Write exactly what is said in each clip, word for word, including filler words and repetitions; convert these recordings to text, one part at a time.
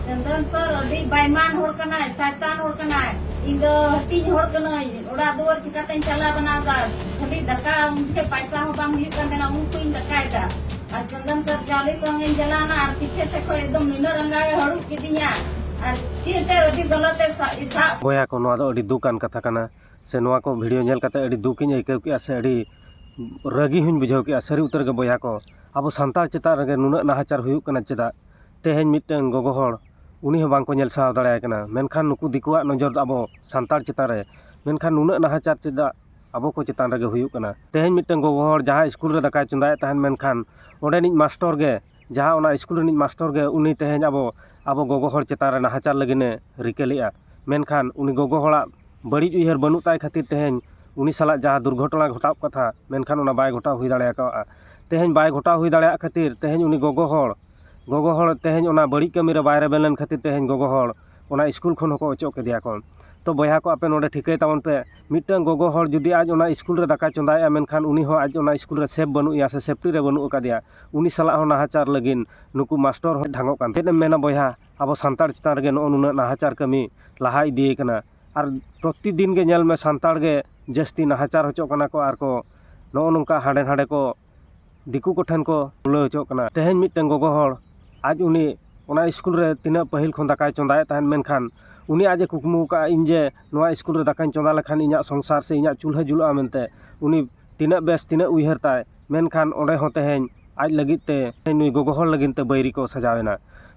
ᱪᱚᱱᱫᱚᱱ ᱥᱚᱨ ᱟᱹᱰᱤ ᱵᱟᱭᱢᱟᱱ ᱦᱚᱲ ᱠᱟᱱᱟᱭ, ᱥᱟᱭᱛᱟᱱ ᱦᱚᱲ ᱠᱟᱱᱟᱭ᱾ ᱤᱧ ᱫᱚ ᱦᱟᱹᱴᱤᱧ ᱦᱚᱲ ᱠᱟᱹᱱᱟᱹᱧ, ᱚᱲᱟᱜ ᱫᱩᱣᱟᱹᱨ ᱪᱤᱠᱟᱛᱮᱧ ᱪᱟᱞᱟᱣ ᱵᱟᱱᱟᱣ ᱫᱟ? ᱠᱷᱟᱹᱞᱤ ᱫᱟᱠᱟ ᱩᱱ ᱡᱚᱠᱷᱮᱡ ᱯᱟᱭᱥᱟ ᱦᱚᱸ ᱵᱟᱝ ᱦᱩᱭᱩᱜ ᱠᱟᱱ ᱛᱟᱦᱮᱱᱟ, ᱩᱱ ᱠᱷᱚᱡ ᱤᱧ ᱫᱟᱠᱟᱭ ᱫᱟ᱾ ᱟᱨ ᱪᱚᱱᱫᱚᱱ ᱥᱚᱨ ᱪᱟᱣᱞᱮ ᱥᱚᱝ ᱤᱧ ᱪᱟᱞᱟᱣᱱᱟ ᱟᱨ ᱯᱤᱪᱷᱮ ᱥᱮᱫ ᱠᱷᱚᱡ ᱮᱠᱫᱚᱢ ᱱᱩᱱᱟᱹᱜ ᱨᱟᱸᱜᱟᱣ ᱮ ᱦᱟᱹᱲᱩᱵ ᱠᱤᱫᱤᱧᱟ᱾ ᱟᱨ ᱪᱮᱫ ᱛᱮ ᱟᱹᱰᱤ ᱜᱚᱞᱚᱛ ᱮ ᱥᱟ-, ᱥᱟᱵ᱾ ᱵᱚᱭᱦᱟ ᱠᱚ, ᱱᱚᱣᱟ ᱫᱚ ᱟᱹᱰᱤ ᱫᱩᱠ ᱟᱱ ᱠᱟᱛᱷᱟ ᱠᱟᱱᱟ, ᱥᱮ ᱱᱚᱣᱟ ᱠᱚ video ᱧᱮᱞ ᱠᱟᱛᱮ ᱟᱹᱰᱤ ᱫᱩᱠ ᱤᱧ ᱟᱹᱭᱠᱟᱹᱣ ᱠᱮᱜᱼᱟ, ᱥᱮ ᱟᱹᱰᱤ ᱨᱟᱹᱜᱤ ᱦᱚᱸᱧ ᱵᱩᱡᱷᱟᱹᱣ ᱠᱮᱜᱼᱟ᱾ ᱥᱟᱹᱨᱤ ᱩᱛᱟᱹᱨ ᱜᱮ ᱵᱚᱭᱦᱟ ᱠᱚ, ᱟᱵᱚ ᱥᱟᱱᱛᱟᱲ ᱪᱮᱛᱟᱱ ᱨᱮᱜᱮ ᱱᱩᱱᱟᱹᱜ ᱱᱟᱦᱟᱪᱟᱨ ᱦᱩᱭᱩᱜ ᱠᱟᱱᱟ ᱪᱮᱫᱟᱜ? ᱛᱮᱦᱮᱧ ᱢᱤᱫᱴᱟᱝ ᱜᱚᱜᱚ ᱦᱚᱲ, ᱩᱱᱤ ᱦᱚᱸ ᱵᱟᱝ ᱠᱚ ᱧᱮᱞ ᱥᱟᱦᱟᱣ ᱫᱟᱲᱮᱭᱟᱭ ᱠᱟᱱᱟ, ᱢᱮᱱᱠᱷᱟᱱ ᱱᱩᱠᱩ ᱫᱤᱠᱩᱣᱟᱜ ᱱᱚᱡᱚᱨ ᱫᱚ ᱟᱵᱚ ᱥᱟᱱᱛᱟᱲ ᱪᱮᱛᱟᱱ ᱨᱮ, ᱢᱮᱱᱠᱷᱟᱱ ᱱᱩᱱᱟᱹᱜ ᱱᱟᱦᱟᱪᱟᱨ ᱪᱮᱫᱟᱜ ᱟᱵᱚ ᱠᱚ ᱪᱮᱛᱟᱱ ᱨᱮᱜᱮ ᱦᱩᱭᱩᱜ ᱠᱟᱱᱟ? ᱛᱮᱦᱮᱧ ᱢᱤᱫᱴᱟᱝ ᱜᱚᱜᱚ ᱦᱚᱲ ᱡᱟᱦᱟᱸ ᱤᱥᱠᱩᱞ ᱨᱮ ᱫᱟᱠᱟᱭ ᱪᱚᱸᱫᱟᱭᱮᱫ ᱛᱟᱦᱮᱸᱫ, ᱢᱮᱱᱠᱷᱟᱱ ᱚᱸᱰᱮᱱᱤᱡ ᱢᱟᱥᱴᱚᱨ ᱜᱮ, ᱡᱟᱦᱟᱸ ᱚᱱᱟ ᱤᱥᱠᱩᱞ ᱨᱤᱱᱤᱡ ᱢᱟᱥᱴᱚᱨ ᱜᱮ, ᱩᱱᱤ ᱛᱮᱦᱮᱧ ᱟᱵᱚ, ᱟᱵᱚ ᱜᱚᱜᱚ ᱦᱚᱲ ᱪᱮᱛᱟᱱ ᱨᱮ ᱱᱟᱦᱟᱪᱟᱨ ᱞᱟᱹᱜᱤᱫ ᱮ ᱨᱤᱠᱟᱹ ᱞᱮᱫᱼᱟ᱾ ᱢᱮᱱᱠᱷᱟᱱ ᱩᱱᱤ ᱜᱚᱜᱚ ᱦᱚᱲᱟᱜ ᱵᱟᱹᱲᱤᱡ ᱩᱭᱦᱟᱹᱨ ᱵᱟᱹᱱᱩᱜ ᱛᱟᱭ ᱠᱷᱟᱹᱛᱤᱨ ᱛᱮᱦᱮᱧ ᱩᱱᱤ ᱥᱟᱞᱟᱜ ᱡᱟᱦᱟᱸ ᱫᱩᱨᱜᱷᱚᱴᱚᱱᱟ ᱜᱷᱚᱴᱟᱣ ᱠᱟᱛᱷᱟ, ᱢᱮᱱᱠᱷᱟᱱ ᱚᱱᱟ ᱵᱟᱭ ᱜᱷᱚᱴᱟᱣ ᱦᱩᱭ ᱫᱟᱲᱮ ᱟᱠᱟᱫᱼᱟ᱾ ᱛᱮᱦᱮᱧ ᱵᱟᱭ ᱜᱷᱚᱴᱟᱣ ᱦᱩᱭ ᱫᱟᱲᱮᱭᱟᱜ ᱠᱷᱟᱹᱛᱤᱨ ᱛᱮᱦᱮᱧ ᱩᱱᱤ ᱜᱚᱜᱚ ᱦᱚᱲ, ᱜᱚᱜᱚ ᱦᱚᱲ ᱛᱮᱦᱮᱧ ᱚᱱᱟ ᱵᱟᱹᱲᱤᱡ ᱠᱟᱹᱢᱤ ᱨᱮ ᱵᱟᱭ ᱨᱮᱵᱮᱱ ᱞᱮᱱ ᱠᱷᱟᱹᱛᱤᱨ ᱛᱮᱦᱮᱧ ᱜᱚᱜᱚ ᱦᱚᱲ ᱚᱱᱟ ᱤᱥᱠᱩᱞ ᱠᱷᱚᱱ ᱦᱚᱸᱠᱚ ᱚᱪᱚᱜ ᱠᱮᱫᱮᱭᱟ ᱠᱚ᱾ ᱛᱚ ᱵᱚᱭᱦᱟ ᱠᱚ, ᱟᱯᱮ ᱱᱚᱰᱮ ᱴᱷᱤᱠᱟᱹᱭ ᱛᱟᱵᱚᱱ ᱯᱮ, ᱢᱤᱫᱴᱟᱝ ᱜᱚᱜᱚ ᱦᱚᱲ ᱡᱩᱫᱤ ᱟᱡ ᱚᱱᱟ ᱤᱥᱠᱩᱞ ᱨᱮ ᱫᱟᱠᱟᱭ ᱪᱚᱸᱫᱟᱭᱮᱫᱼᱟ, ᱢᱮᱱᱠᱷᱟᱱ ᱩᱱᱤ ᱦᱚᱸ ᱟᱡ ᱚᱱᱟ ᱤᱥᱠᱩᱞ ᱨᱮ safe ᱵᱟᱹᱱᱩᱜ ᱮᱭᱟ ᱥᱮ safety ᱨᱮ ᱵᱟᱹᱱᱩᱜ ᱟᱠᱟᱫᱮᱭᱟ, ᱩᱱᱤ ᱥᱟᱞᱟᱜ ᱦᱚᱸ ᱱᱟᱦᱟᱪᱟᱨ ᱞᱟᱹᱜᱤᱫ ᱱᱩᱠᱩ ᱢᱟᱥᱴᱚᱨ ᱦᱚᱸ ᱰᱷᱟᱝᱚᱜ ᱠᱟᱱ᱾ ᱪᱮᱫ ᱮᱢ ᱢᱮᱱᱟ ᱵᱚᱭᱦᱟ, ᱟᱵᱚ ᱥᱟᱱᱛᱟᱲ ᱪᱮᱛᱟᱱ ᱨᱮᱜᱮ ᱱᱚᱜᱼᱚ ᱱᱩᱱᱟᱹᱜ ᱱᱟᱦᱟᱪᱟᱨ ᱠᱟᱹᱢᱤ ᱞᱟᱦᱟ ᱤᱫᱤᱭᱮ ᱠᱟᱱᱟ᱾ ᱟᱨ ᱯᱨᱚᱛᱤᱫᱤᱱ ᱜᱮ ᱧᱮᱞ ᱢᱮ, ᱥᱟᱱᱛᱟᱲ ᱜᱮ ᱡᱟᱹᱥᱛᱤ ᱱᱟᱦᱟᱪᱟᱨ ᱦᱚᱪᱚᱜ ᱠᱟᱱᱟ ᱠᱚ ᱟᱨ ᱠᱚ ᱱᱚᱜᱼᱚ ᱱᱚᱝᱠᱟ ᱦᱟᱸᱰᱮ ᱱᱟᱰᱮ ᱠᱚ ᱫᱤᱠᱩ ᱠᱚᱴᱷᱮᱱ ᱠᱚ ᱵᱩᱞᱟᱹᱣ ᱦᱚᱪᱚᱜ ᱠᱟᱱᱟ᱾ ᱛᱮᱦᱮᱧ ᱢᱤᱫᱴᱟᱝ ᱜᱚᱜᱚ ᱦᱚᱲ, ᱟᱡ ᱩᱱᱤ ᱚᱱᱟ ᱤᱥᱠᱩᱞ ᱨᱮ ᱛᱤᱱᱟᱹᱜ ᱯᱟᱹᱦᱤᱞ ᱠᱷᱚᱱ ᱫᱟᱠᱟᱭ ᱪᱚᱸᱫᱟᱭᱮᱫ ᱛᱟᱦᱮᱸᱫ, ᱢᱮᱱᱠᱷᱟᱱ ᱩᱱᱤ ᱟᱡ ᱮ ᱠᱩᱠᱢᱩ ᱟᱠᱟᱫᱼᱟ, "ᱤᱧ ᱡᱮ ᱱᱚᱣᱟ ᱤᱥᱠᱩᱞ ᱨᱮ ᱫᱟᱠᱟᱧ ᱪᱚᱸᱫᱟ ᱞᱮᱠᱷᱟᱱ ᱤᱧᱟᱹᱜ ᱥᱚᱝᱥᱟᱨ ᱥᱮ ᱤᱧᱟᱹᱜ ᱪᱩᱞᱦᱟᱹ ᱡᱩᱞᱩᱜᱼᱟ" ᱢᱮᱱᱛᱮ᱾ ᱩᱱᱤ ᱛᱤᱱᱟᱹᱜ ᱵᱮᱥ, ᱛᱤᱱᱟᱹᱜ ᱩᱭᱦᱟᱹᱨ ᱛᱟᱭ, ᱢᱮᱱᱠᱷᱟᱱ ᱚᱸᱰᱮ ᱦᱚᱸ ᱛᱮᱦᱮᱧ ᱟᱡ ᱞᱟᱹᱜᱤᱫ ᱛᱮ, ᱛᱮᱦᱮᱧ ᱱᱩᱭ ᱜᱚᱜᱚ ᱦᱚᱲ ᱞᱟᱹᱜᱤᱫ ᱛᱮ ᱵᱟᱹᱭᱨᱤ ᱠᱚ ᱥᱟᱡᱟᱣ ᱮᱱᱟ᱾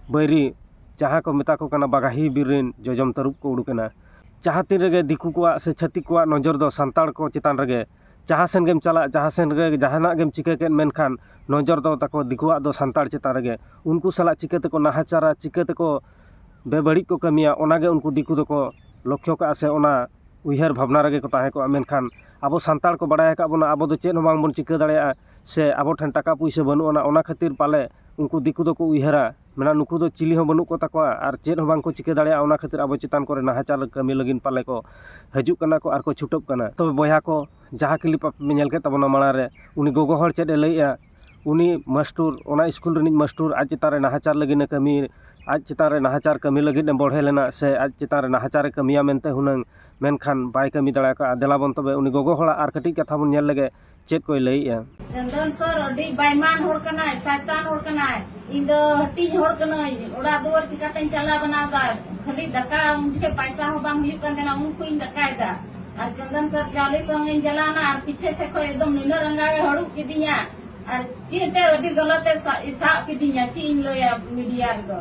ᱵᱟᱹᱭᱨᱤ, ᱡᱟᱦᱟᱸ ᱠᱚ ᱢᱮᱛᱟ ᱠᱚ ᱠᱟᱱᱟ ᱵᱟᱜᱟᱦᱤ ᱵᱤᱨ ᱨᱮᱱ ᱡᱚᱡᱚᱢ ᱛᱟᱹᱨᱩᱵ ᱠᱚ ᱩᱰᱩᱠ ᱮᱱᱟ᱾ ᱡᱟᱦᱟᱸ ᱛᱤᱱ ᱨᱮᱜᱮ ᱫᱤᱠᱩ ᱠᱚᱣᱟᱜ ᱥᱮ ᱪᱷᱟᱹᱛᱤᱠ ᱠᱚᱣᱟᱜ ᱱᱚᱡᱚᱨ ᱫᱚ ᱥᱟᱱᱛᱟᱲ ᱠᱚ ᱪᱮᱛᱟᱱ ᱨᱮᱜᱮ, ᱡᱟᱦᱟᱸ ᱥᱮᱱ ᱜᱮᱢ ᱪᱟᱞᱟᱜ, ᱡᱟᱦᱟᱸ ᱥᱮᱱ ᱨᱮ ᱡᱟᱦᱟᱱᱟᱜ ᱜᱮᱢ ᱪᱤᱠᱟᱹ ᱠᱮᱫ, ᱢᱮᱱᱠᱷᱟᱱ ᱱᱚᱡᱚᱨ ᱫᱚ ᱛᱟᱠᱚ ᱫᱤᱠᱩᱣᱟᱜ ᱫᱚ ᱥᱟᱱᱛᱟᱲ ᱪᱮᱛᱟᱱ ᱨᱮᱜᱮ᱾ ᱩᱱᱠᱩ ᱥᱟᱞᱟᱜ ᱪᱤᱠᱟᱹ ᱛᱮᱠᱚ ᱱᱟᱦᱟᱪᱟᱨᱟ, ᱪᱤᱠᱟᱹ ᱛᱮᱠᱚ ᱵᱮᱵᱟᱹᱲᱤᱡ ᱠᱚ ᱠᱟᱹᱢᱤᱭᱟ, ᱚᱱᱟᱜᱮ ᱩᱱᱠᱩ ᱫᱤᱠᱩ ᱫᱚᱠᱚ ᱞᱚᱠᱠᱷᱚ ᱠᱟᱜᱼᱟ ᱥᱮ ᱚᱱᱟ ᱩᱭᱦᱟᱹᱨ ᱵᱷᱟᱵᱽᱱᱟ ᱨᱮᱜᱮ ᱠᱚ ᱛᱟᱦᱮᱸ ᱠᱚᱜᱼᱟ᱾ ᱢᱮᱱᱠᱷᱟᱱ ᱟᱵᱚ ᱥᱟᱱᱛᱟᱲ ᱠᱚ ᱵᱟᱲᱟᱭ ᱟᱠᱟᱫ ᱵᱚᱱᱟ, ᱟᱵᱚ ᱫᱚ ᱪᱮᱫ ᱦᱚᱸ ᱵᱟᱝᱵᱚᱱ ᱪᱤᱠᱟᱹ ᱫᱟᱲᱮᱭᱟᱜᱼᱟ, ᱥᱮ ᱟᱵᱚ ᱴᱷᱮᱱ ᱴᱟᱠᱟ ᱯᱩᱭᱥᱟᱹ ᱵᱟᱹᱱᱩᱜ ᱟᱱᱟ, ᱚᱱᱟ ᱠᱷᱟᱹᱛᱤᱨ ᱯᱟᱞᱮ ᱩᱱᱠᱩ ᱫᱤᱠᱩ ᱫᱚᱠᱚ ᱩᱭᱦᱟᱹᱨᱟ, ᱢᱮᱱᱟ, "ᱱᱩᱠᱩ ᱫᱚ ᱪᱤᱞᱤ ᱦᱚᱸ ᱵᱟᱹᱱᱩᱜ ᱠᱚ ᱛᱟᱠᱚᱣᱟ ᱟᱨ ᱪᱮᱫ ᱦᱚᱸ ᱵᱟᱝ ᱠᱚ ᱪᱤᱠᱟᱹ ᱫᱟᱲᱮᱭᱟᱜᱼᱟ, ᱚᱱᱟ ᱠᱷᱟᱹᱛᱤᱨ ᱟᱵᱚ ᱪᱮᱛᱟᱱ ᱠᱚᱨᱮ ᱱᱟᱦᱟᱪᱟᱨ ᱠᱟᱹᱢᱤ ᱞᱟᱹᱜᱤᱫ ᱯᱟᱞᱮ ᱠᱚ ᱦᱤᱡᱩᱜ ᱠᱟᱱᱟ ᱠᱚ ᱟᱨ ᱠᱚ ᱪᱷᱩᱴᱟᱹᱜ ᱠᱟᱱᱟ᱾" ᱛᱚᱵᱮ ᱵᱚᱭᱦᱟ ᱠᱚ, ᱡᱟᱦᱟᱸ clip ᱟᱯᱮ ᱯᱮ ᱧᱮᱞ ᱠᱮᱫ ᱛᱟᱵᱚᱱᱟ ᱢᱟᱲᱟᱝ ᱨᱮ, ᱩᱱᱤ ᱜᱚᱜᱚ ᱦᱚᱲ ᱪᱮᱫ ᱮ ᱞᱟᱹᱭᱮᱜᱼᱟ, ᱩᱱᱤ ᱢᱟᱥᱴᱩᱨ, ᱚᱱᱟ ᱤᱥᱠᱩᱞ ᱨᱤᱱᱤᱡ ᱢᱟᱥᱴᱩᱨ ᱟᱡ ᱪᱮᱛᱟᱱ ᱨᱮ ᱱᱟᱦᱟᱪᱟᱨ ᱞᱟᱹᱜᱤᱫ ᱮ ᱠᱟᱹᱢᱤ, ᱟᱡ ᱪᱮᱛᱟᱱ ᱨᱮ ᱱᱟᱦᱟᱪᱟᱨ ᱠᱟᱹᱢᱤ ᱞᱟᱹᱜᱤᱫ ᱮ ᱵᱚᱲᱦᱮ ᱞᱮᱱᱟ ᱥᱮ ᱟᱡ ᱪᱮᱛᱟᱱ ᱨᱮ ᱱᱟᱦᱟᱪᱟᱨ ᱮ ᱠᱟᱹᱢᱤᱭᱟ ᱢᱮᱱᱛᱮ ᱦᱩᱱᱟᱹᱝ, ᱢᱮᱱᱠᱷᱟᱱ ᱵᱟᱭ ᱠᱟᱹᱢᱤ ᱫᱟᱲᱮ ᱟᱠᱟᱫᱼᱟ᱾ ᱫᱮᱞᱟ ᱵᱚᱱ ᱛᱚᱵᱮ ᱩᱱᱤ ᱜᱚᱜᱚ ᱦᱚᱲᱟᱜ ᱟᱨ ᱠᱟᱹᱴᱤᱡ ᱠᱟᱛᱷᱟ ᱵᱚᱱ ᱧᱮᱞ ᱞᱮᱜᱮ, ᱪᱮᱫ ᱠᱚᱭ ᱞᱟᱹᱭᱮᱜᱼᱟ᱾ ᱪᱚᱱᱫᱚᱱ ᱥᱚᱨ ᱟᱹᱰᱤ ᱵᱟᱭᱢᱟᱱ ᱦᱚᱲ ᱠᱟᱱᱟᱭ, ᱥᱟᱭᱛᱟᱱ ᱦᱚᱲ ᱠᱟᱱᱟᱭ᱾ ᱤᱧ ᱫᱚ ᱦᱟᱹᱴᱤᱧ ᱦᱚᱲ ᱠᱟᱹᱱᱟᱹᱧ, ᱚᱲᱟᱜ ᱫᱩᱣᱟᱹᱨ ᱪᱤᱠᱟᱹᱛᱮᱧ ᱪᱟᱞᱟᱣ ᱵᱮᱱᱟᱣ ᱫᱟ? ᱠᱷᱟᱹᱞᱤ ᱫᱟᱠᱟ ᱩᱱ ᱡᱚᱠᱷᱮᱡ ᱯᱟᱭᱥᱟ ᱦᱚᱸ ᱵᱟᱝ ᱦᱩᱭᱩᱜ ᱠᱟᱱ ᱛᱟᱦᱮᱱᱟ, ᱩᱱ ᱠᱷᱚᱡ ᱤᱧ ᱫᱟᱠᱟᱭ ᱫᱟ᱾ ᱟᱨ ᱪᱚᱱᱫᱚᱱ ᱥᱚᱨ ᱪᱟᱣᱞᱮ ᱥᱚᱝ ᱤᱧ ᱪᱟᱞᱟᱣ ᱮᱱᱟ ᱟᱨ ᱯᱤᱪᱷᱮ ᱥᱮᱫ ᱠᱷᱚᱡ ᱮᱠᱫᱚᱢ ᱱᱤᱱᱟᱹᱜ ᱨᱟᱸᱜᱟᱣ ᱮ ᱦᱟᱹᱲᱩᱵ ᱠᱤᱫᱤᱧᱟ᱾ ᱟᱨ ᱪᱮᱫ ᱛᱮ ᱟᱹᱰᱤ ᱜᱟᱞᱟᱛ ᱮ ᱥᱟ-, ᱥᱟᱵ ᱠᱤᱫᱤᱧᱟ, ᱪᱮᱫ ᱤᱧ ᱞᱟᱹᱭᱟ ᱢᱤᱰᱤᱭᱟ ᱨᱮᱫᱚ᱾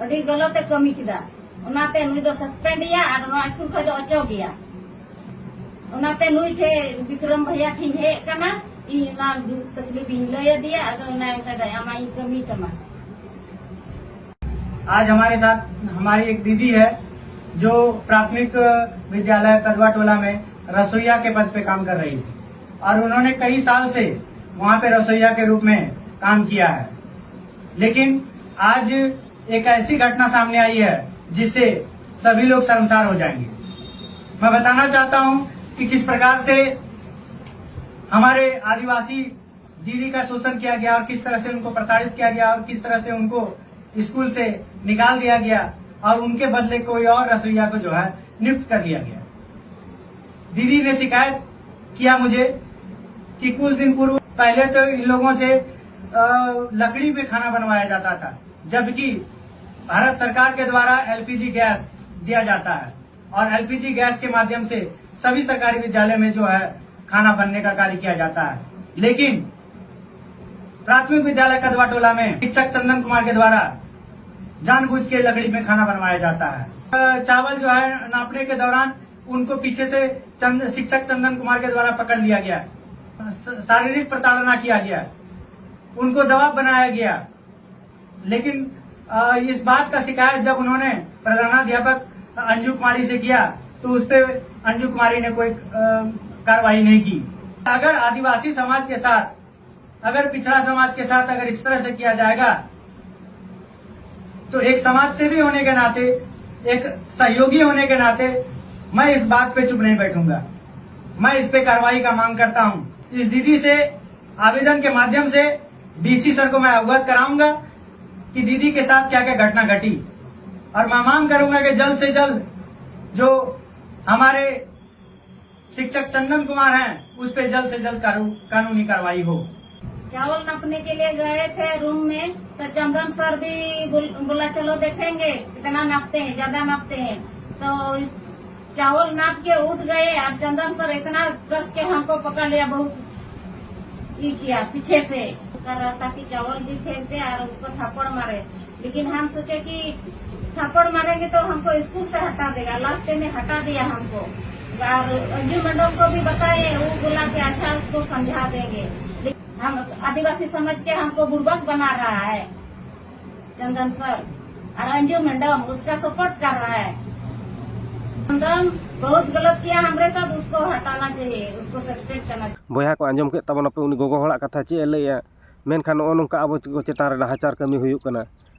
ᱟᱹᱰᱤ ᱜᱟᱞᱟᱛ ᱮ ᱠᱟᱹᱢᱤ ᱠᱮᱫᱟ᱾ ᱚᱱᱟᱛᱮ ᱱᱩᱭ ᱫᱚ ᱥᱟᱥᱯᱮᱱᱰ ᱮᱭᱟ ᱟᱨ ᱱᱚᱣᱟ ᱥᱠᱩᱞ ᱠᱷᱚᱡ ᱫᱚ ᱚᱪᱚᱜ ᱮᱭᱟ᱾ ᱚᱱᱟᱛᱮ ᱱᱩᱭ ᱴᱷᱮᱡ ᱵᱤᱠᱨᱚᱢ ᱵᱷᱟᱭᱟ ᱴᱷᱮᱡ ᱤᱧ ᱦᱮᱡ ᱟᱠᱟᱱᱟ, ᱤᱧ ᱚᱱᱟ ᱫᱩᱠ ᱛᱟᱠᱞᱤᱯ ᱤᱧ ᱞᱟᱹᱭ ᱟᱫᱮᱭᱟ, ᱟᱫᱚ ᱚᱱᱟ ᱚᱱᱠᱟ ᱫᱚ ᱟᱢᱟᱜ ᱤᱧ ᱠᱟᱹᱢᱤ ᱛᱟᱢᱟ᱾ आज हमारे साथ हमारी एक दीदी है, जो प्राथमिक विद्यालय कदवा टोला में रसोइया के पद पे काम कर रही थी और उन्होंने कई साल से वहाँ पे रसोइया के रूप में काम किया है। लेकिन आज एक ऐसी घटना सामने आई है जिससे सभी लोग शर्मसार हो जाएंगे। मैं बताना चाहता हूं कि किस प्रकार से हमारे आदिवासी दीदी का शोषण किया गया और किस तरह से उनको प्रताड़ित किया गया और किस तरह से उनको स्कूल से निकाल दिया गया और उनके बदले कोई और रसोइया को जो है नियुक्त कर लिया गया। दीदी ने शिकायत किया मुझे कि कुछ दिन पूर्व पहले तो इन लोगों से अ, लकड़ी में खाना बनवाया जाता था, जबकि भारत सरकार के द्वारा एलपीजी गैस दिया जाता है और एलपीजी गैस के माध्यम से सभी सरकारी विद्यालय में जो है खाना बनने का कार्य किया जाता है। लेकिन प्राथमिक विद्यालय कदवा टोला में शिक्षक चंदन कुमार के द्वारा जानबूझ के लकड़ी में खाना बनवाया जाता है। अ, चावल जो है नापने के दौरान उनको पीछे से चंद, शिक्षक चंदन कुमार के द्वारा पकड़ लिया गया, स-, शारीरिक प्रताड़ना किया गया, उनको दबाव बनाया गया। लेकिन अ, इस बात का शिकायत जब उन्होंने प्रधानाध्यापक अंजू कुमारी से किया तो उस पे अंजू कुमारी ने कोई अ, कार्रवाई नहीं की। अगर आदिवासी समाज के साथ, अगर पिछड़ा समाज के साथ अगर इस तरह से किया जाएगा तो एक समाज सेवी होने के नाते, एक सहयोगी होने के नाते मैं इस बात पे चुप नहीं बैठूंगा। मैं इस पे कार्रवाई का मांग करता हूं। इस दीदी से आवेदन के माध्यम से डीसी सर को मैं अवगत कराऊंगा कि दीदी के साथ क्या क्या घटना घटी। और मैं मांग करूंगा कि जल्द से जल्द जो हमारे शिक्षक चंदन कुमार हैं, उस पे जल्द से जल्द कानू-, कानूनी कार्रवाई हो। चावल नापने के लिए गए थे रूम में, तो चंदन सर भी बोल-, बोला, "चलो देखेंगे कितना नापते हैं, ज्यादा नापते हैं।" तो इस चावल नाप के उठ गए और चंदन सर इतना कस के हमको पकड़ लिया, बहुत ये किया पीछे से, कर रहा था कि चावल भी फेंक दे और उसको थप्पड़ मारे। लेकिन हम सोचे कि थप्पड़ मारेंगे तो हमको स्कूल से हटा देगा, लास्ट में हटा दिया हमको। और अंजू मैडम को भी बताए, वो बोला कि अच्छा, उसको समझा देंगे। लेकिन हम आदिवासी समझ के हमको बुड़बक बना रहा है चंदन सर, और अंजू मैडम उसका सपोर्ट कर रहा है। चंदन बहुत गलत किया हमारे साथ, उसको हटाना चाहिए, उसको सस्पेंड करना चाहिए। ᱵᱚᱭᱦᱟ ᱠᱚ, ᱟᱸᱡᱚᱢ ᱠᱮᱫ ᱛᱟᱵᱚᱱᱟᱯᱮ ᱩᱱᱤ ᱜᱚᱜᱚ ᱦᱚᱲᱟᱜ ᱠᱟᱛᱷᱟ ᱪᱮᱫ ᱮ ᱞᱟᱹᱭᱮᱜᱼᱟ᱾ ᱢᱮᱱᱠᱷᱟᱱ ᱱᱚᱜᱼᱚ ᱱᱚᱝᱠᱟ ᱟᱵᱚ ᱠᱚ ᱪᱮᱛᱟᱱ ᱨᱮ ᱱᱟᱦᱟᱪᱟᱨ ᱠᱟᱹᱢᱤ ᱦᱩᱭᱩᱜ ᱠᱟᱱᱟ᱾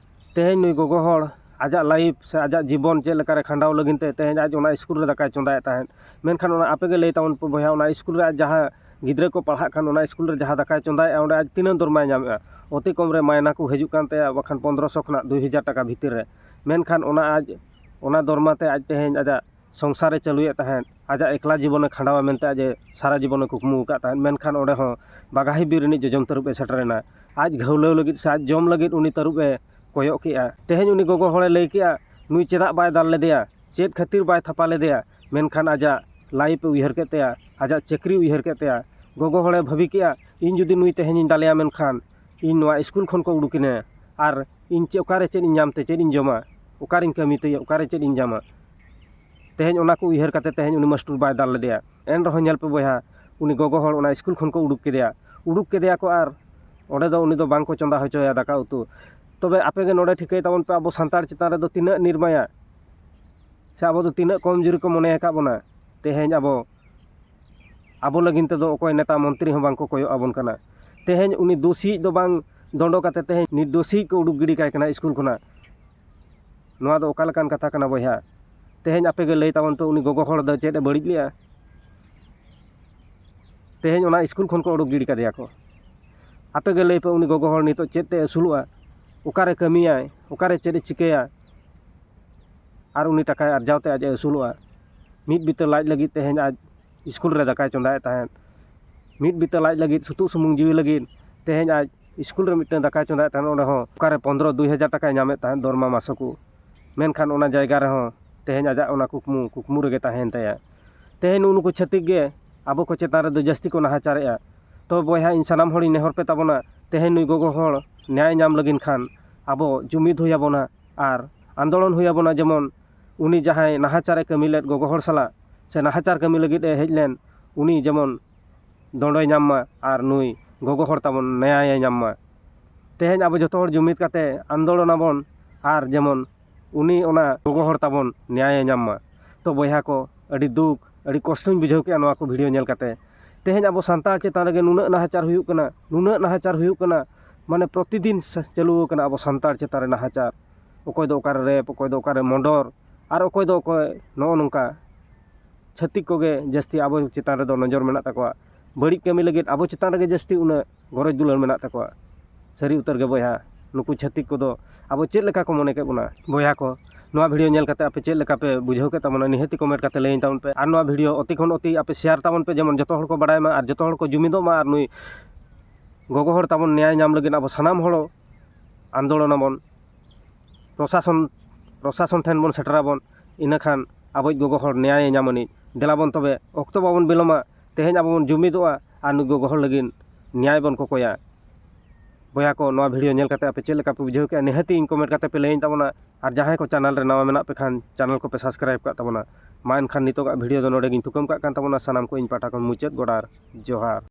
ᱛᱮᱦᱮᱧ ᱱᱩᱭ ᱜᱚᱜᱚ ᱦᱚᱲ ᱟᱡᱟᱜ ᱞᱟᱭᱤᱯᱷ ᱥᱮ ᱟᱡᱟᱜ ᱡᱤᱵᱚᱱ ᱪᱮᱫ ᱞᱮᱠᱟᱨᱮ ᱠᱷᱟᱸᱰᱟᱣ ᱞᱟᱹᱜᱤᱫ ᱛᱮ ᱛᱮᱦᱮᱧ ᱟᱡ ᱚᱱᱟ ᱥᱠᱩᱞ ᱨᱮ ᱫᱟᱠᱟᱭ ᱪᱚᱸᱫᱟᱭᱮᱫ ᱛᱟᱦᱮᱸᱫ᱾ ᱢᱮᱱᱠᱷᱟᱱ ᱚᱱᱟ ᱟᱯᱮ ᱜᱮ ᱞᱟᱹᱭ ᱛᱟᱵᱚᱱ ᱯᱮ ᱵᱚᱭᱦᱟ, ᱚᱱᱟ ᱥᱠᱩᱞ ᱨᱮ ᱟᱡ ᱡᱟᱦᱟᱸ ᱜᱤᱫᱽᱨᱟᱹ ᱠᱚ ᱯᱟᱲᱦᱟᱜ ᱠᱷᱟᱱ ᱚᱱᱟ ᱥᱠᱩᱞ ᱨᱮ ᱡᱟᱦᱟᱸ ᱫᱟᱠᱟᱭ ᱪᱚᱸᱫᱟᱭᱮᱫᱼᱟ, ᱚᱸᱰᱮ ᱟᱡ ᱛᱤᱱᱟᱹᱜ ᱫᱚᱨᱢᱟᱭ ᱧᱟᱢᱮᱫᱼᱟ? ᱚᱛᱤ ᱠᱚᱢ ᱨᱮ ᱢᱟᱭᱱᱟ ᱠᱚ ᱦᱤᱡᱩᱜ ᱠᱟᱱ ᱛᱟᱭᱟ, ᱵᱟᱠᱷᱟᱱ ᱯᱚᱱᱫᱽᱨᱚᱥᱚ ᱠᱷᱚᱱᱟᱜ ᱫᱩᱭ ᱦᱟᱡᱟᱨ ᱴᱟᱠᱟ ᱵᱷᱤᱛᱤᱨ ᱨᱮ᱾ ᱢᱮᱱᱠᱷᱟᱱ ᱚᱱᱟ ᱟᱡ, ᱚᱱᱟ ᱫᱚᱨᱢᱟ ᱛᱮ ᱟᱡ ᱛᱮᱦᱮᱧ ᱟᱡᱟᱜ ᱥᱚᱝᱥᱟᱨᱮ ᱪᱟᱹᱞᱩᱭᱮᱫ ᱛᱟᱦᱮᱸᱫ, ᱟᱡᱟᱜ ᱮᱠᱞᱟ ᱡᱤᱵᱚᱱᱮ ᱠᱷᱟᱸᱰᱟᱣᱟ ᱢᱮᱱᱛᱮ ᱟᱡ ᱮ ᱥᱟᱨᱟ ᱡᱤᱵᱚᱱᱮ ᱠᱩᱠᱢᱩ ᱟᱠᱟᱫ ᱛᱟᱦᱮᱸᱫ᱾ ᱢᱮᱱᱠᱷᱟᱱ ᱚᱸᱰᱮ ᱦᱚᱸ ᱵᱟᱜᱟᱦᱤ ᱵᱤᱨ ᱨᱤᱱᱤᱡ ᱡᱚᱡᱚᱢ ᱛᱟᱹᱨᱩᱵ ᱮ ᱥᱮᱴᱮᱨᱮᱱᱟ᱾ ᱟᱡ ᱜᱷᱟᱹᱣᱞᱟᱹᱣ ᱞᱟᱹᱜᱤᱫ ᱥᱮ ᱟᱡ ᱡᱚᱢ ᱞᱟᱹᱜᱤᱫ ᱩᱱᱤ ᱛᱟᱹᱨᱩᱵ ᱮ ᱠᱚᱭᱚᱜ ᱠᱮᱜᱼᱟ᱾ ᱛᱮᱦᱮᱧ ᱩᱱᱤ ᱜᱚᱜᱚ ᱦᱚᱲᱮ ᱞᱟᱹᱭ ᱠᱮᱜᱼᱟ, ᱱᱩᱭ ᱪᱮᱫᱟᱜ ᱵᱟᱭ ᱫᱟᱞ ᱞᱮᱫᱮᱭᱟ, ᱪᱮᱫ ᱠᱷᱟᱹᱛᱤᱨ ᱵᱟᱭ ᱛᱷᱟᱯᱟ ᱞᱮᱫᱮᱭᱟ? ᱢᱮᱱᱠᱷᱟᱱ ᱟᱡᱟᱜ ᱞᱟᱭᱤᱯᱷ ᱮ ᱩᱭᱦᱟᱹᱨ ᱠᱮᱫ ᱛᱟᱭᱟ, ᱟᱡᱟᱜ ᱪᱟᱹᱠᱨᱤ ᱩᱭᱦᱟᱹᱨ ᱠᱮᱫ ᱛᱟᱭᱟ᱾ ᱜᱚᱜᱚ ᱦᱚᱲᱮ ᱵᱷᱟᱹᱵᱤ ᱠᱮᱜᱼᱟ, ᱤᱧ ᱡᱩᱫᱤ ᱱᱩᱭ ᱛᱮᱦᱮᱧᱤᱧ ᱫᱟᱞᱮᱭᱟ, ᱢᱮᱱᱠᱷᱟᱱ ᱤᱧ ᱱᱚᱣᱟ ᱥᱠᱩᱞ ᱠᱷᱚᱱ ᱠᱚ ᱩᱰᱩᱠᱤᱧᱟ, ᱟᱨ ᱤᱧ ᱪᱮ-, ᱚᱠᱟᱨᱮ ᱪᱮᱫ ᱤᱧ ᱧᱟᱢ ᱛᱮ, ᱪᱮᱫ ᱤᱧ ᱡᱚᱢᱟ, ᱚᱠᱟᱨᱤᱧ ᱠᱟᱹᱢᱤ ᱛᱮ, ᱚᱠᱟᱨᱮ ᱪᱮᱫ ᱤᱧ ᱧᱟᱢᱟ? ᱛᱮᱦᱮᱧ ᱚᱱᱟ ᱠᱚ ᱩᱭᱦᱟᱹᱨ ᱠᱟᱛᱮ ᱛᱮᱦᱮᱧ ᱩᱱᱤ ᱢᱟᱥᱴᱩᱨ ᱵᱟᱭ ᱫᱟᱞ ᱞᱮᱫᱮᱭᱟ᱾ ᱮᱱ ᱨᱮᱦᱚᱸ ᱧᱮᱞ ᱯᱮ ᱵᱚᱭᱦᱟ, ᱩᱱᱤ ᱜᱚᱜᱚ ᱦᱚᱲ ᱚᱱᱟ ᱥᱠᱩᱞ ᱠᱷᱚᱱ ᱠᱚ ᱩᱰᱩᱠ ᱠᱮᱫᱮᱭᱟ, ᱩᱰᱩᱠ ᱠᱮᱫᱮᱭᱟ ᱠᱚ, ᱟᱨ ᱚᱸᱰᱮ ᱫᱚ ᱩᱱᱤ ᱫᱚ ᱵᱟᱝ ᱠᱚ ᱪᱚᱸᱫᱟ ᱦᱚᱪᱚᱭᱟ ᱫᱟᱠᱟ ᱩᱛᱩ᱾ ᱛᱚᱵᱮ ᱟᱯᱮ ᱜᱮ ᱱᱚᱰᱮ ᱴᱷᱤᱠᱟᱹᱭ ᱛᱟᱵᱚᱱ ᱯᱮ, ᱟᱵᱚ ᱥᱟᱱᱛᱟᱲ ᱪᱮᱛᱟᱱ ᱨᱮᱫᱚ ᱛᱤᱱᱟᱹᱜ ᱱᱤᱨᱢᱟᱭᱟ, ᱥᱮ ᱟᱵᱚ ᱫᱚ ᱛᱤᱱᱟᱹᱜ ᱠᱚᱢᱡᱩᱨᱤ ᱠᱚ ᱢᱚᱱᱮ ᱟᱠᱟᱫ ᱵᱚᱱᱟ᱾ ᱛᱮᱦᱮᱧ ᱟᱵᱚ, ᱟᱵᱚ ᱞᱟᱹᱜᱤᱫ ᱛᱮᱫᱚ ᱚᱠᱚᱭ ᱱᱮᱛᱟ ᱢᱚᱱᱛᱨᱤ ᱦᱚᱸ ᱵᱟᱝ ᱠᱚ ᱠᱚᱭᱚᱜ ᱟᱵᱚᱱ ᱠᱟᱱᱟ᱾ ᱛᱮᱦᱮᱧ ᱩᱱᱤ ᱫᱳᱥᱤᱭᱤᱡ ᱫᱚ ᱵᱟᱝ ᱰᱚᱸᱰᱚ ᱠᱟᱛᱮ ᱛᱮᱦᱮᱧ ᱱᱤᱨᱫᱳᱥᱤᱭᱤᱡ ᱠᱚ ᱩᱰᱩᱠ ᱜᱤᱰᱤ ᱠᱟᱭ ᱠᱟᱱᱟ ᱥᱠᱩᱞ ᱠᱷᱚᱱᱟᱜ᱾ ᱱᱚᱣᱟ ᱫᱚ ᱚᱠᱟ ᱞᱮᱠᱟᱱ ᱠᱟᱛᱷᱟ ᱠᱟᱱᱟ ᱵᱚᱭᱦᱟ? ᱛᱮᱦᱮᱧ ᱟᱯᱮ ᱜᱮ ᱞᱟᱹᱭ ᱛᱟᱵᱚᱱ ᱯᱮ, ᱩᱱᱤ ᱜᱚᱜᱚ ᱦᱚᱲ ᱫᱚ ᱪᱮᱫ ᱮ ᱵᱟᱹᱲᱤᱡ ᱞᱮᱜᱼᱟ? ᱛᱮᱦᱮᱧ ᱚᱱᱟ ᱥᱠᱩᱞ ᱠᱷᱚᱱ ᱠᱚ ᱩᱰᱩᱠ ᱜᱤᱰᱤ ᱠᱟᱫᱮᱭᱟ ᱠᱚ᱾ ᱟᱯᱮ ᱜᱮ ᱞᱟᱹᱭ ᱯᱮ, ᱩᱱᱤ ᱜᱚᱜᱚ ᱦᱚᱲ ᱱᱤᱛᱚᱜ ᱪᱮᱫ ᱛᱮ ᱟᱹᱥᱩᱞᱚᱜᱼᱟ? ᱚᱠᱟᱨᱮ ᱠᱟᱹᱢᱤᱭᱟᱭ, ᱚᱠᱟᱨᱮ ᱪᱮᱫ ᱮ ᱪᱤᱠᱟᱹᱭᱟ, ᱟᱨ ᱩᱱᱤ ᱴᱟᱠᱟᱭ ᱟᱨᱡᱟᱣ ᱛᱮ ᱟᱡ ᱮ ᱟᱹᱥᱩᱞᱚᱜᱼᱟ᱾ ᱢᱤᱫ ᱵᱤᱛᱟᱹ ᱞᱟᱡ ᱞᱟᱹᱜᱤᱫ ᱛᱮᱦᱮᱧ ᱟᱡ ᱥᱠᱩᱞ ᱨᱮ ᱫᱟᱠᱟᱭ ᱪᱚᱸᱫᱟᱭᱮᱫ ᱛᱟᱦᱮᱸᱫ, ᱢᱤᱫ ᱵᱤᱛᱟᱹ ᱞᱟᱡ ᱞᱟᱹᱜᱤᱫ, ᱥᱩᱛᱩᱜ ᱥᱩᱢᱩᱝ ᱡᱤᱣᱤ ᱞᱟᱹᱜᱤᱫ ᱛᱮᱦᱮᱧ ᱟᱡ ᱥᱠᱩᱞ ᱨᱮ ᱢᱤᱫᱴᱟᱝ ᱫᱟᱠᱟᱭ ᱪᱚᱸᱫᱟᱭᱮᱫ ᱛᱟᱦᱮᱸᱫ, ᱚᱸᱰᱮ ᱦᱚᱸ ᱚᱠᱟᱨᱮ ᱯᱚᱱᱫᱽᱨᱚ ᱫᱩᱭ ᱦᱟᱡᱟᱨ ᱴᱟᱠᱟᱭ ᱧᱟᱢᱮᱫ ᱛᱟᱦᱮᱸᱫ ᱫᱚᱨᱢᱟ ᱢᱟᱥᱚᱠ᱾ ᱢᱮᱱᱠᱷᱟᱱ ᱚᱱᱟ ᱡᱟᱭᱜᱟ ᱨᱮᱦᱚᱸ ᱛᱮᱦᱮᱧ ᱟᱡᱟᱜ ᱚᱱᱟ ᱠᱩᱠᱢᱩ ᱠᱩᱠᱢᱩ ᱨᱮᱜᱮ ᱛᱟᱦᱮᱸᱭᱮᱱ ᱛᱟᱭᱟ᱾ ᱛᱮᱦᱮᱧ ᱱᱩᱜᱼᱩ ᱱᱩᱠᱩ ᱪᱷᱟᱹᱛᱤᱠ ᱜᱮ ᱟᱵᱚ ᱠᱚ ᱪᱮᱛᱟᱱ ᱨᱮᱫᱚ ᱡᱟᱹᱥᱛᱤ ᱠᱚ ᱱᱟᱦᱟᱪᱟᱨᱮᱜᱼᱟ᱾ ᱛᱚ ᱵᱚᱭᱦᱟ, ᱤᱧ ᱥᱟᱱᱟᱢ ᱦᱚᱲᱤᱧ ᱱᱮᱦᱚᱨ ᱯᱮ ᱛᱟᱵᱚᱱᱟ, ᱛᱮᱦᱮᱧ ᱱᱩᱭ ᱜᱚᱜᱚ ᱦᱚᱲ ᱱᱮᱭᱟᱭ ᱧᱟᱢ ᱞᱟᱹᱜᱤᱫ ᱠᱷᱟᱱ ᱟᱵᱚ ᱡᱩᱢᱤᱫ ᱦᱩᱭ ᱟᱵᱚᱱᱟ ᱟᱨ ᱟᱱᱫᱳᱞᱚᱱ ᱦᱩᱭ ᱟᱵᱚᱱᱟ, ᱡᱮᱢᱚᱱ ᱩᱱᱤ ᱡᱟᱦᱟᱸᱭ ᱱᱟᱦᱟᱪᱟᱨᱮ ᱠᱟᱹᱢᱤ ᱞᱮᱫ ᱜᱚᱜᱚ ᱦᱚᱲ ᱥᱟᱞᱟᱜ ᱥᱮ ᱱᱟᱦᱟᱪᱟᱨ ᱠᱟᱹᱢᱤ ᱞᱟᱹᱜᱤᱫ ᱮ ᱦᱮᱡ ᱞᱮᱱ, ᱩᱱᱤ ᱡᱮᱢᱚᱱ ᱫᱚᱸᱰᱚᱭ ᱧᱟᱢ ᱢᱟ ᱟᱨ ᱱᱩᱭ ᱜᱚᱜᱚ ᱦᱚᱲ ᱛᱟᱵᱚᱱ ᱱᱮᱭᱟᱭᱮ ᱧᱟᱢ ᱢᱟ᱾ ᱛᱮᱦᱮᱧ ᱟᱵᱚ ᱡᱚᱛᱚ ᱦᱚᱲ ᱡᱩᱢᱤᱫ ᱠᱟᱛᱮ ᱟᱱᱫᱳᱞᱚᱱ ᱟᱵᱚᱱ ᱟᱨ ᱡᱮᱢᱚᱱ ᱩᱱᱤ ᱚᱱᱟ ᱜᱚᱜᱚ ᱦᱚᱲ ᱛᱟᱵᱚᱱ ᱱᱮᱭᱟᱭᱮ ᱧᱟᱢ ᱢᱟ᱾ ᱛᱚ ᱵᱚᱭᱦᱟ ᱠᱚ, ᱟᱹᱰᱤ ᱫᱩᱠ, ᱟᱹᱰᱤ ᱠᱚᱥᱴᱚᱧ ᱵᱩᱡᱷᱟᱹᱣ ᱠᱮᱜᱼᱟ ᱱᱚᱣᱟ ᱠᱚ ᱵᱷᱤᱰᱤᱭᱳ ᱧᱮᱞ ᱠᱟᱛᱮ᱾ ᱛᱮᱦᱮᱧ ᱟᱵᱚ ᱥᱟᱱᱛᱟᱲ ᱪᱮᱛᱟᱱ ᱨᱮᱜᱮ ᱱᱩᱱᱟᱹᱜ ᱱᱟᱦᱟᱪᱟᱨ ᱦᱩᱭᱩᱜ ᱠᱟᱱᱟ, ᱱᱩᱱᱟᱹᱜ ᱱᱟᱦᱟᱪᱟᱨ ᱦᱩᱭᱩᱜ ᱠᱟᱱᱟ, ᱢᱟᱱᱮ ᱯᱨᱚᱛᱤᱫᱤᱱ ᱥ-, ᱪᱟᱹᱞᱩ ᱟᱠᱟᱱᱟ ᱟᱵᱚ ᱥᱟᱱᱛᱟᱲ ᱪᱮᱛᱟᱱ ᱨᱮ ᱱᱟᱦᱟᱪᱟᱨ᱾ ᱚᱠᱚᱭ ᱫᱚ ᱚᱠᱟᱨᱮ ᱨᱮᱯ, ᱚᱠᱚᱭ ᱫᱚ ᱚᱠᱟᱨᱮ ᱢᱚᱰᱚᱨ, ᱟᱨ ᱚᱠᱚᱭ ᱫᱚ ᱚᱠᱚᱭ ᱱᱚᱜᱼᱚ ᱱᱚᱝᱠᱟ᱾ ᱪᱷᱟᱹᱛᱤᱠ ᱠᱚᱜᱮ ᱡᱟᱹᱥᱛᱤ ᱟᱵᱚ ᱪᱮᱛᱟᱱ ᱨᱮᱫᱚ ᱱᱚᱡᱚᱨ ᱢᱮᱱᱟᱜ ᱛᱟᱠᱚᱣᱟ᱾ ᱵᱟᱹᱲᱤᱡ ᱠᱟᱹᱢᱤ ᱞᱟᱹᱜᱤᱫ ᱟᱵᱚ ᱪᱮᱛᱟᱱ ᱨᱮᱜᱮ ᱡᱟᱹᱥᱛᱤ ᱩᱱᱟᱹᱜ ᱜᱚᱨᱚᱡᱽ ᱫᱩᱞᱟᱹᱲ ᱢᱮᱱᱟᱜ ᱛᱟᱠᱚᱣᱟ᱾ ᱥᱟᱹᱨᱤ ᱩᱛᱟᱹᱨ ᱜᱮ ᱵᱚᱭᱦᱟ, ᱱᱩᱠᱩ ᱪᱷᱟᱹᱛᱤᱠ ᱠᱚᱫᱚ ᱟᱵᱚ ᱪᱮᱫ ᱞᱮᱠᱟ ᱠᱚ ᱢᱚᱱᱮ ᱠᱮᱫ ᱵᱚᱱᱟ? ᱵᱚᱭᱦᱟ ᱠᱚ, ᱱᱚᱣᱟ ᱵᱷᱤᱰᱤᱭᱳ ᱧᱮᱞ ᱠᱟᱛᱮ ᱟᱯᱮ ᱪᱮᱫ ᱞᱮᱠᱟ ᱯᱮ ᱵᱩᱡᱷᱟᱹᱣ ᱠᱮᱫ ᱛᱟᱵᱚᱱᱟ? ᱱᱤᱦᱟᱹᱛᱤ ᱠᱚᱢᱮᱱᱴ ᱠᱟᱛᱮ ᱞᱟᱹᱭᱟᱹᱧ ᱛᱟᱵᱚᱱ ᱯᱮ᱾ ᱟᱨ ᱱᱚᱣᱟ ᱵᱷᱤᱰᱤᱭᱳ ᱚᱛᱤ ᱠᱷᱚᱱ ᱚᱛᱤ ᱟᱯᱮ ᱥᱮᱭᱟᱨ ᱛᱟᱵᱚᱱ ᱯᱮ, ᱡᱮᱢᱚᱱ ᱡᱚᱛᱚ ᱦᱚᱲ ᱠᱚ ᱵᱟᱲᱟᱭ ᱢᱟ ᱟᱨ ᱡᱚᱛᱚ ᱦᱚᱲ ᱠᱚ ᱡᱩᱢᱤᱫᱚᱜ ᱢᱟ ᱟᱨ ᱱᱩᱭ ᱜᱚᱜᱚ ᱦᱚᱲ ᱛᱟᱵᱚᱱ ᱱᱮᱭᱟᱭ ᱧᱟᱢ ᱞᱟᱹᱜᱤᱫ ᱟᱵᱚ ᱥᱟᱱᱟᱢ ᱦᱚᱲ ᱟᱱᱫᱳᱞᱚᱱ ᱟᱵᱚᱱ, ᱯᱨᱚᱥᱟᱥᱚᱱ, ᱯᱨᱚᱥᱟᱥᱚᱱ ᱴᱷᱮᱱ ᱵᱚᱱ ᱥᱮᱴᱮᱨᱟᱵᱚᱱ᱾ ᱤᱱᱟᱹᱠᱷᱟᱱ ᱟᱵᱚᱭᱤᱡ ᱜᱚᱜᱚ ᱦᱚᱲ ᱱᱮᱭᱟᱭᱮ ᱧᱟᱢ ᱟᱹᱱᱤᱡ᱾ ᱫᱮᱞᱟ ᱵᱚᱱ ᱛᱚᱵᱮ, ᱚᱠᱛᱚ ᱵᱟᱵᱚᱱ ᱵᱤᱞᱚᱢᱟ, ᱛᱮᱦᱮᱧ ᱟᱵᱚ ᱵᱚᱱ ᱡᱩᱢᱤᱫᱚᱜᱼᱟ ᱟᱨ ᱱᱩᱭ ᱜᱚᱜᱚ ᱦᱚᱲ ᱞᱟᱹᱜᱤᱫ ᱱᱮᱭᱟᱭ ᱵᱚᱱ ᱠᱚᱠᱚᱭᱟ᱾ ᱵᱚᱭᱦᱟ ᱠᱚ, ᱱᱚᱣᱟ ᱵᱷᱤᱰᱤᱭᱳ ᱧᱮᱞ ᱠᱟᱛᱮ ᱟᱯᱮ ᱪᱮᱫ ᱞᱮᱠᱟ ᱯᱮ ᱵᱩᱡᱷᱟᱹᱣ ᱠᱮᱜᱼᱟ, ᱱᱤᱦᱟᱹᱛᱤ ᱤᱧ ᱠᱚᱢᱮᱱᱴ ᱠᱟᱛᱮ ᱯᱮ ᱞᱟᱹᱭᱟᱹᱧ ᱛᱟᱵᱚᱱᱟ᱾ ᱟᱨ ᱡᱟᱦᱟᱸᱭ ᱠᱚ ᱪᱮᱱᱮᱞ ᱨᱮ ᱱᱟᱣᱟ ᱢᱮᱱᱟᱜ ᱯᱮ ᱠᱷᱟᱱ, ᱪᱮᱱᱮᱞ ᱠᱚᱯᱮ ᱥᱟᱵᱥᱠᱨᱟᱭᱤᱵᱽ ᱠᱟᱜ ᱛᱟᱵᱚᱱᱟ᱾ ᱢᱟ ᱮᱱᱠᱷᱟᱱ ᱱᱤᱛᱚᱜᱟᱜ ᱵᱷᱤᱰᱤᱭᱳ ᱫᱚ ᱱᱚᱰᱮ ᱜᱤᱧ ᱛᱷᱩᱠᱟᱹᱢ ᱠᱟᱜ ᱠᱟᱱ ᱛᱟᱵᱚᱱᱟ᱾ ᱥᱟᱱᱟᱢ ᱠᱚ ᱤᱧ ᱯᱟᱦᱴᱟ ᱠᱷᱚᱱ ᱢᱩᱪᱟᱹᱫ ᱜᱚᱰᱟᱨ ᱡᱚᱦᱟᱨ᱾